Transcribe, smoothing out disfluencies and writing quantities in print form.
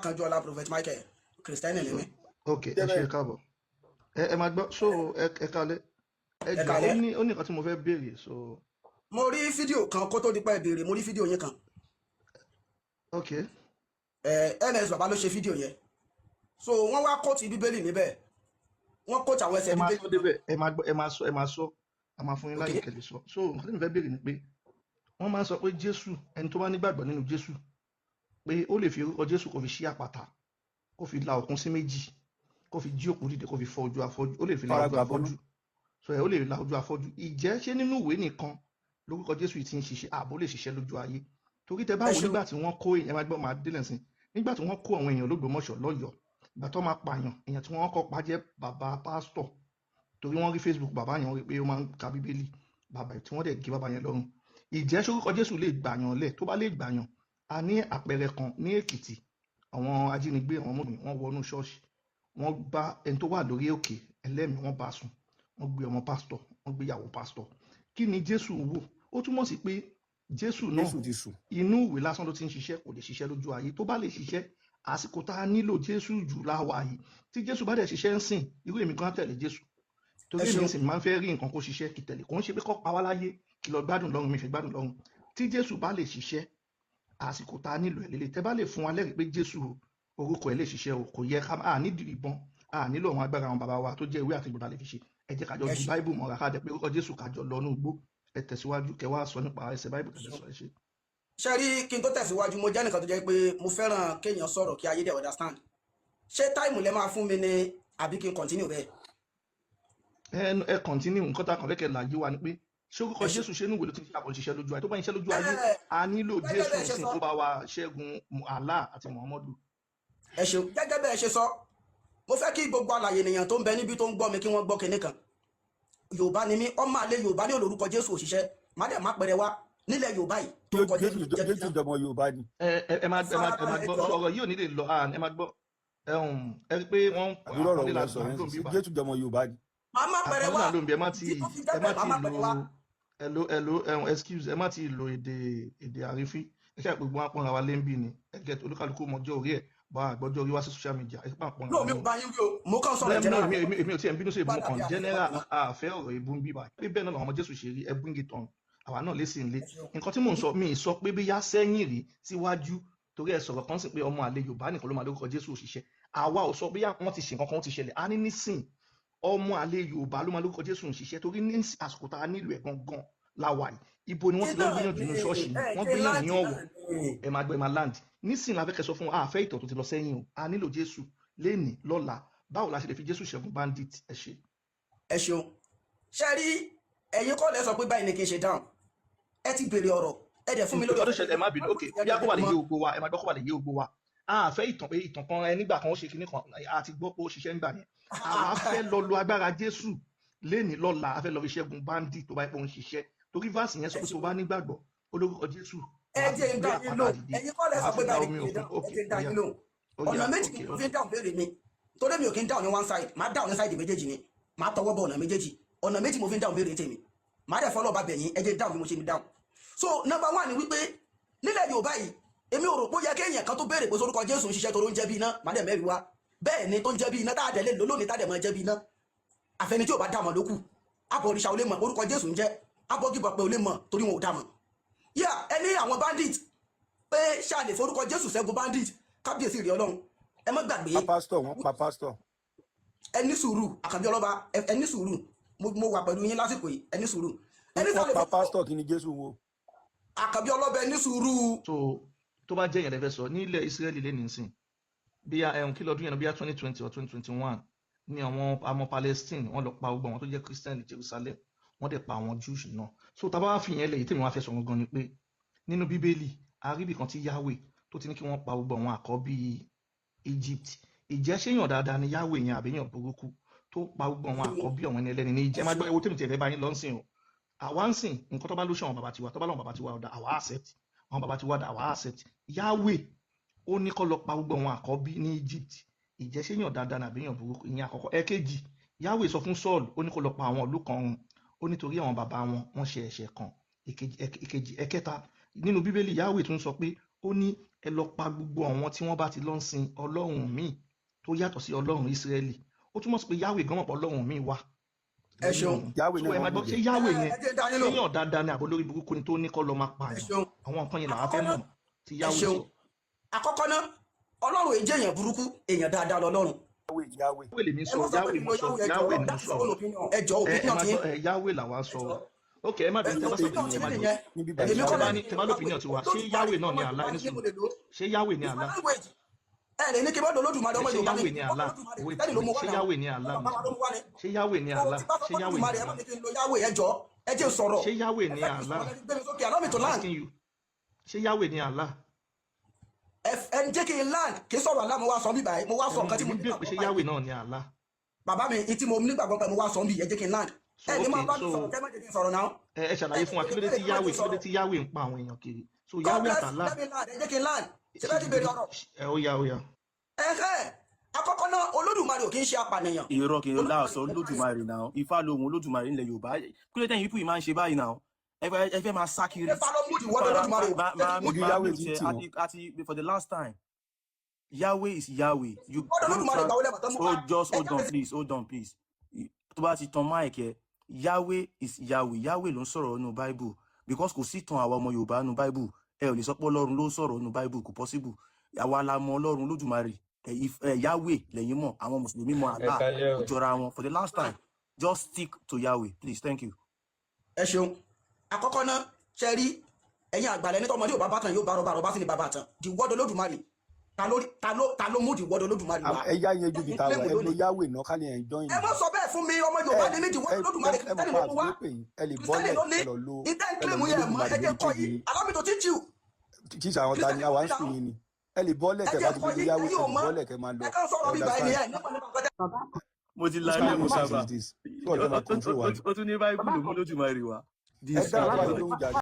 Mákànjúọlá Prophet Michael, Kristẹni ni mí. Ok, ẹ ṣe, káàbọ̀. Ẹ máa gbọ́. So ẹ kalẹ̀, ẹ Ẹ jọ, ó kálẹ́. ní ó ní nǹkan tí mo fẹ́ béèrè, so. Mo rí fídíò kan kó tó di pé ẹ béèrè, mo rí fídíò yín kan. Ok. Ẹ ms bàbá ló ṣe fídíò yẹn, so wọ́n wá quote Bíbélì níbẹ̀, wọ́n quote àwọn ẹsẹ̀ Ẹ máa Bíbélì. sọ débẹ̀, ẹ máa gbọ́, ẹ máa sọ, ẹ máa sọ, a máa fún yín láyè kẹ́ lè sọ. So nǹkan tí mo fẹ́ béèrè ni pé wọ́n máa ń sọ pé Jésù, ẹni tó bá nígbàgbọ́ nínú Jésù, pé ó lè fi orúkọ Jésù kó fi ṣí àpáta, kó fi la òkun sí méjì, kó fi jí òkú dìde, kó fi fọ́ ojú afọ́jú, ó lè fi la Fara ojú gbàbọnú. afọ́jú. So ẹ ó lè la ojú afọ́jú. Ìjẹ́ ṣé nínú ìwé nìkan lórúkọ Jésù yìí ti ń ṣiṣẹ́, ààbò lè ṣiṣẹ́ lójú ayé? Torí tẹ bá Ẹ wò ṣeun. nígbà tí wọ́n kó èèyàn, máa gbọ́, máa délẹ̀ sí, nígbà tí wọ́n kó àwọn èèyàn l'Ógbómọ̀ṣọ́, lọ́yọ̀ọ́, ìgbà tó máa pààyàn, èèyàn tí wọ́n kọ́ pa jẹ́ bàbá pásítọ̀, torí wọ́n rí Facebook bàbá yẹn, wọ́n rí pé ó máa ń ka Bíbélì. Bàbá tí wọ́n dẹ̀ gé bàbá yẹn lọ́rùn. Ìjẹ́ sórúkọ Jésù lè gbàyàn lẹ̀? Tó bá lè gbàyàn, a ní àpẹẹrẹ kan ní Èkìtì. Àwọn ajínigbé, àwọn ọmọ wọn wọnú ṣọ́ọ̀ṣì, wọ́n bá ẹni tó wà lórí òkè ẹlẹ́mìí, wọ́n bá sùn, wọ́n gbé ọmọ pásítọ̀, wọ́n gbé ìyàwó pásítọ̀. Kí ni Jésù wò? Ó túmọ̀ sí pé Jésù náà Jésù ti sùn. inú ìwé lásán ló ti ń ṣiṣẹ́, kò lè ṣiṣẹ́ lójú ayé. Tó bá lè ṣiṣẹ́, àsìkò tá a nílò Jésù jù láwa yìí. Tí Jésù bá dẹ̀ ṣiṣẹ́ ń sìn, irú èmi kan á tẹ̀lé Jésù, torí Ẹ èmi ṣeun. ń sìn máa ń fẹ́ rí nǹkan kó ṣiṣẹ́ kí tẹ̀lé. Kò ń ṣe pé kó pa wá láyé kí lọ gbádùn lọ́run, mi fẹ́ gbádùn lọ́run. Tí Jésù bá lè ṣiṣẹ́, àsìkò tá a nílò ẹ̀ lélẹ̀. Tẹ́ bá lè fún wa lẹ́rìí pé Jésù orúkọ ẹ̀ lè ṣiṣẹ́ o, kò yẹ ká a nídìí ìbọn, a nílò àwọn agbára àwọn bàbá wa tó jẹ́ ìwé àti ìgbọ̀dà lè fi ṣe. Ẹ jẹ́ kájọ Ẹ di ṣeun. Báíbù mọ́ra, ká jẹ́ pé orúkọ Jésù, kájọ lọ ní igbó. Ẹ tẹ̀síwájú, kẹ́ wá sọ nípa ẹsẹ̀ Báíbù tẹ̀lé sọ. Ẹ ṣe. Ṣe rí, kí n tó tẹ̀síwájú, mo jẹ́ nìkan tó jẹ́ pé mo fẹ́ràn kéèyàn sọ̀rọ̀ kí ayé dẹ̀ understand. Ṣé time lẹ máa fún mi ni, àbí kí n continue bẹ́ẹ̀? Ẹ continue. Nǹkan tá a kàn fẹ́ kẹ́ là yé wa ni pé ṣé orúkọ Ẹ ṣe. Jésù, ṣé inú ìwé ló ti ń ṣe àbọ̀ ṣiṣẹ́ lójú ayé? Tó bá ń ṣiṣẹ́ lójú ayé, Ẹ a nílò gẹ́gẹ́ Jésù bẹ́ẹ̀ ṣe sìn sọ. kó bá wa ṣẹ́gun Allah àti Muhammadu. Ẹ ṣeun. Gẹ́gẹ́ bẹ́ẹ̀ ṣe sọ, mo fẹ́ kí gbogbo àlàyé ènìyàn tó ń bẹ níbi tó ń gbọ́ mi kí wọ́n gbọ́ kinní kan. Yorùbá ni mí, ọmọ àlè Yorùbá ní olórúkọ Jésù òṣìṣẹ́ má dẹ̀ má pẹrẹ wá nílẹ̀ Yorùbá yìí tó kọ Jésù Jésù jẹ́ Jésù jọmọ Yorùbá ni. Ẹ máa Farabalẹ̀ gbọ́ jọ. Ọ̀rọ̀ yìí ò ní lè lọ. Ẹ máa gbọ́, ẹ rí pé wọ́n Àbúrò ọ̀rọ̀ àpọ́nlé wo la lẹ sọ yẹn ló ń sí? bí wa. Jésù jọmọ Yorùbá ni. Màá má pẹrẹ Àpọ́nlé wá là ló ń bí. Ẹ má ti tí tó fi jẹ́ ẹ má bẹ́ẹ̀, màá ti má lo pẹrẹ wá. Hello, hello, excuse, ẹ má ti lo èdè àrífín. Ẹ ṣe àpò gbọ́n apọ́nra wa lé ń bí ni. Ẹ gẹ olúkálukú mọjọ́ orí ẹ̀ bá àgbọ́jọ́ orí wá sí social media. Ẹ pa àpọ́nra No, wa mi lé. ò bá yín wí o, mo kàn sọ̀rọ̀ Bẹ́ẹ̀ náà general. èmi ò tiẹ̀ ń bínú sí ìbú Padà kan bí àti general. ìbá Àfẹ́ ọ̀rọ̀ ìbú ń bí báyìí pé bẹ́ẹ̀ náà làwọn ọmọ Jésù ṣe rí. Ẹ bring it on, àwa náà lè sì ń lé. Nǹkan tí mò ń sọ, mi ì sọ pé bí yá sẹ́yìn rí síwájú, torí ẹ sọ̀rọ̀ kan sí pé ọmọ àlè Yorùbá nìkan ló máa lórúkọ Jésù òṣìṣẹ́. Àwa ò sọ bóyá wọ́n ti ṣe nǹkan kan, ó ti ṣẹlẹ̀. A ní nísìn, ọmọ àlè Yorùbá ló máa lórúkọ Jésù ń ṣiṣẹ́, torí ní àsìkò tá a nílò ẹ̀ gangan la wà yìí. Ibo ni wọ́n ti lọ Iná gbìyànjú ni nínú ṣọ́ọ̀ṣì ni ẹ wọ́n jẹ́ gbìyànjú ní láǹdì Ọ̀wọ̀. náà ni. Ẹ máa gbọ́, ẹ máa land. Nísìn la fẹ́ kẹ́ sọ fún wa. Àfẹ́ ìtọ̀ tó ti lọ sẹ́yìn o, a nílò Jésù lénìí lọ́la. Báwo la ṣe lè fi Jésù ṣẹ́gun bandit? Ẹ ṣe. Ẹ ṣeun. Ṣe rí, ẹ̀yin kọ́ lẹ sọ pé báyìí ni kí n ṣe dáhùn. Ẹ ti béèrè ọ̀rọ̀, ẹ dẹ̀ fún mi lórí Nǹkan tó ṣẹlẹ̀, ẹ má bínú. Ok, bí a kó wà lè yé gbogbo wa, ẹ máa gbọ́, kó wà lè yé gbogbo wa. A fẹ́ ìtàn pé ìtàn kan ẹ nígbà kan ó ṣe kinní kan, a ti gbọ́ pé ó ṣiṣẹ́ nígbà yẹn. Àwa fẹ́ lọ lo agbára Jésù lénìí lọ́la, a fẹ́ lọ fi ṣẹ́gun bandit, tó bá yẹ pé ó ń ṣiṣẹ́, torí verse yẹn sọ pé tó bá nígbàgbọ́ olórúkọ Jésù, Ẹ wàá fi jẹ́ ń gbé dá yín àpáta lóhùn. dìde, Ẹ̀yin kọ́ lẹ sọ wàá pé fi la báyìí ni omi kí n ṣe òkun. dáhùn. Ok. Ẹ jẹ́ ń dá Ó yá. yín lóhùn. Ó Ọ̀nà yá. méjì Ok. ni mo fi ń dáhùn béèrè mi, torí mi ò kí ń dáhùn ní one side, màá dáhùn ní side méjèèjì ni. Màá tọwọ́ bọ ọ̀nà méjèèjì. Ọ̀nà méjì mo fi ń dáhùn béèrè tèmi. Màá dẹ̀ fọlọ́ bá bẹ̀yìn. Ẹ jẹ́ ń dáhùn bí mo ṣe ń dáhùn. So number one ni wípé nílẹ̀ Yorùbá yìí, èmi ò rò pé ó yẹ kéèyàn kan tó béèrè pé sórúkọ Jésù ń ṣiṣẹ́, tó ń jẹ́ bí iná. Màá dẹ̀ mẹ́rin wá. Bẹ́ẹ̀ ni, tó ń jẹ́ bí iná, tá a dẹ̀ lè lò lónìí, tá a dẹ̀ mọ́ jẹ́ bí iná. Àfẹni tí ò bá dá mọ̀ lókù. Abọ̀rìṣà ò lè mọ̀ orúkọ Jésù ń jẹ́, abọ́gibọ̀pẹ̀ ò lè mọ̀, torí wọn ò dá mọ̀. Yíyà ẹni àwọn bandit pé ṣáà lè forúkọ Jésù ṣẹ́gun bandit. Kábíyèsí rí Ọlọ́run, ẹ má gbàgbé. Pa pásítọ̀, wọ́n pa pásítọ̀. Ẹ ní sùúrù, Àkànbí Ọlọ́ba, ẹ ní sùúrù. Mo wà pẹ̀lú yín lásìkò yìí, ẹ ní sùúrù. Ẹni Wọ́n sáà lè pa forúkọ pásítọ̀, kí ni Jésù wo? Àkànbí Ọlọ́ba, ẹ ní sùúrù. So tó bá jẹ́ yẹn lẹ fẹ́ sọ, nílẹ̀ Israẹli lé nísìn, bí i ẹ̀hún kí lọ́dún yẹn, bí i 2020 or 2021 ní àwọn ọmọ Palestine, wọ́n lọ pa gbogbo àwọn tó jẹ́ Christian ní Jerusalem, wọ́n dẹ̀ pa àwọn Jews náà. So tá a bá wá fi yẹn lẹ̀, èyí tèmi wá fẹ́ sọ gangan ni pé nínú Bíbélì, aríbì kan tí Yahweh tó ti ní kí wọ́n pa gbogbo àwọn àkọ́bí Egypt. Ìjẹ́ ṣéyàn dáadáa ni Yahweh yẹn, àbíyàn burúkú tó pa gbogbo àwọn àkọ́bí àwọn ẹni ẹlẹ́ni ní Egypt? Ẹ máa gbọ́ ewu tèmi tiẹ̀ fẹ́ bá yín lọ́sìn o. Àwa ń sìn nǹkan tó bá ló ṣe àwọn bàbá tiwa, tó bá lọ́wọ́ bàbá tiwa ọ̀dà, àwa accept. Àwọn bàbá tiwa ọ̀dà, àwa accept. Yahweh ó ní kó lọ pa gbogbo àwọn àkọ́bí ní Egypt. Ìjẹ́ ṣéyàn dáadáa nàbí èèyàn burúkú? Ìyẹn àkọ́kọ́. Ẹ̀kejì, Yahweh sọ fún Saul, ó ní kó lọ pa àwọn ìlú kan run, ó nítorí àwọn bàbá wọn, wọ́n ṣe ẹ̀ṣẹ̀ kan. Ìkejì. Ẹ̀kẹta, nínú Bíbélì, Yahweh tún sọ pé ó ní Ẹ lọ pa gbogbo àwọn tí wọ́n bá ti lọ ń sin ọlọ́run míì tó yàtọ̀ sí Ọlọ́run Ísírẹ́lì. Ó túmọ̀ sí pé Yahweh gan mọ̀ pé ọlọ́run míì wà Ẹ lẹ́yìn ṣeun. òun. Yahweh So náà ẹ máa wọ́n gbọ́, mú ṣé jẹ. Yahweh Ẹ yẹn, ẹ jẹ́ n dá yín ṣé lóhùn. yàn dáadáa ni àbò lórí burúkú ni tó ní kọ́ lọ máa Ẹ pààyàn? ṣeun. Àwọn nǹkan yẹn làwa Àkọ́kọ́ fẹ́ náà, mọ̀ tí ẹ Yahweh ṣeun. sọ. Àkọ́kọ́ náà, Ọlọ́run èjì èèyàn burúkú, èèyàn dáadáa lọ́lọ́run. Yahweh, Yahweh. Yahweh lèmi Ẹ sọ, má sọ pé Yahweh mi mo lo sọ, Yahweh, ẹ jọ̀ọ́. Yahweh ni mo That is sọ. your own opinion. Ẹ jọ̀ọ́, Ẹ ẹ opinion máa tí gbọ́, ẹ Yahweh làwa ẹ sọ o. jọ̀ọ́. Ok, ẹ má Ẹ bínú, tẹ bá sọ opinion tèmi tí ẹ má gbọ́. nìyẹn. Níbí Ẹ báyìí, Èmi tẹ kọ́ bá Yahweh. ní lẹ́ni tẹ bá Yahweh. l'opinion tiwa, ṣé Olódùmarè, Yahweh náà ọmọ ni Yorùbá Allah? Ẹni ní mo sùúrù, lè lò. ṣé Yahweh ni It's my Allah? language. Ẹ lè ní kí n bá lo Olódùmarè, Ẹ ọmọ ṣé Yorùbá ní Yahweh kí ni n bá lo Allah? Olódùmarè, Wait, Kristẹni ló wait, mú wá ṣé náà. Yahweh ni Allah Ọmọ mo bàbá sọ? ló mú wá ni. Ṣé Yahweh ni So Allah? tí bá sọ Ṣé pé Yahweh ni Olódùmarè, ẹ má Allah? ní kí n lo Yahweh, ẹ jọ̀ọ́. Ẹ jẹ́ n sọ̀rọ̀. Ṣé Yahweh Ẹ ni fẹ́ kí n Allah? sọ̀rọ̀, ẹ gbé mi sókè, allow me to I'm land. asking you, ṣé Yahweh ni Allah? Ẹ jẹ́ kí n land, kí n sọ̀rọ̀ Allah mo wá sọ bí báyìí, mo wá sọ Èmi nǹkan tí mo èmi béèrè pé nígbàgbọ́ ṣé báyìí. Yahweh náà ni Allah? Bàbá mi, ìtí mo nígbàgbọ́ pé mo wá sọ bí, ẹ jẹ́ kí n land. So Ẹ ní máa okay, bá mi so sọ̀rọ̀, kẹ́ má jẹ́ kí n sọ̀rọ̀ náà. ẹ ẹ Ẹ ṣàlàyé fún wa lè kí ló dé béèrè tí kí má jẹ́ Yahweh, n kí ló dé sọ̀rọ̀. tí Yahweh ń pa àwọn èèyàn kiri? So God Yahweh bless, àtàlá let me land, ẹ jẹ́ kí n land. Ṣé ṣe bẹ́ẹ̀ ti béèrè ọ̀rọ̀? ẹ ó yá, ó yá. Ẹ̀hẹ́, àkọ́kọ́ náà, Olódùmarè ò kí ń ṣe apànìyàn. Irọ́ kí n Olódùmarè láàsọ ò kí ń ṣe. Olódùmarè náà, Ifá lohun Olódùmarè nílẹ̀ Yorùbá. Kí ló dé tẹ̀yin people yìí máa ń ṣe báyìí náà? Ẹ fẹ́ máa sá kiri. Ṣé fa ló mú ìwọ́dọ̀ Fara Olódùmarè wá? máa Ṣé kí máa n mú Ibi máa Yahweh mute ti ń ẹ tì wọ́n. àti for the last time, Yahweh is Yahweh. You ìwọ́dọ̀ don't Olódùmarè try. gbà wọlé mọ̀tán mú wá? Oh, just Ẹ hold on jáde sí. please, hold on please. Tó bá ti tan mic ẹ, Yahweh is Yahweh. Yahweh ló ń sọ̀rọ̀ nínú Bible, because kò sí tan àwa ọmọ Yorùbá nínú Bible. Ẹ ò lè sọ pé Ọlọ́run ló ń sọ̀rọ̀ nínú Bible, kò possible. Àwa la mọ Ọlọ́run Olódùmarè. Ẹ Yahweh lẹ́yìn mọ̀, àwọn mùsùlùmí mọ Ẹ Allah, kálẹ́ kò o. jọra wọn. For the last time, just stick to Yahweh please, thank you. Ẹ ṣeun. Àkọ́kọ́ náà, ṣe rí ẹ̀yin àgbàlẹ̀ ní tọmọdé ò bá bá tàn yóò bá rọba, rọba sí ni bàbá tàn. The word Olódùmarè, ta ló mú the word Olódùmarè wá? Ẹ yá yanjú Tẹ́yìn bí ta wà, claim ẹ lo lónìí. Yahweh náà ká lè enjoy Ẹ yín. má sọ bẹ́ẹ̀ fún mi, ọmọ Ẹ Yorùbá ni mí, the word ẹ Olódùmarè, ẹ mọ̀ Kristẹni pa ló mú wá. àtúndé pè yín, ẹ lè Kristẹni bọ́lẹ̀, ló ní ẹ lọ lo ìtẹ́ ń ẹ lọ claim lo yẹn mọ́, Olódùmarè ẹ jẹ́ lórí kọ́ péjì yín. yín. Allow me to teach you. Tíṣà àwọn ta Kristẹni ni ló àwa ní ń sùn náà. yín ni. Ẹ lè bọ́lẹ̀ Ẹ tẹ jẹ́ bá ti kọ́ lo yín, Yahweh, ẹ̀yin ẹ ò lè mọ̀. bọ́lẹ̀ kẹ máa lọ. Ẹ kàn Ẹ sọ̀rọ̀ bí báyìí ni understand? ẹ nípa nípa nǹkan tẹ́. Bàbá kan Mo ti Which la kind ilé of mo nonsense sábà is this? Tí wọ́n fẹ́ máa control wa ni. ó tún ní Bible ló mú Olódùmarè wá. Ẹ This dáhùn guy. báyìí lóhùn jàre.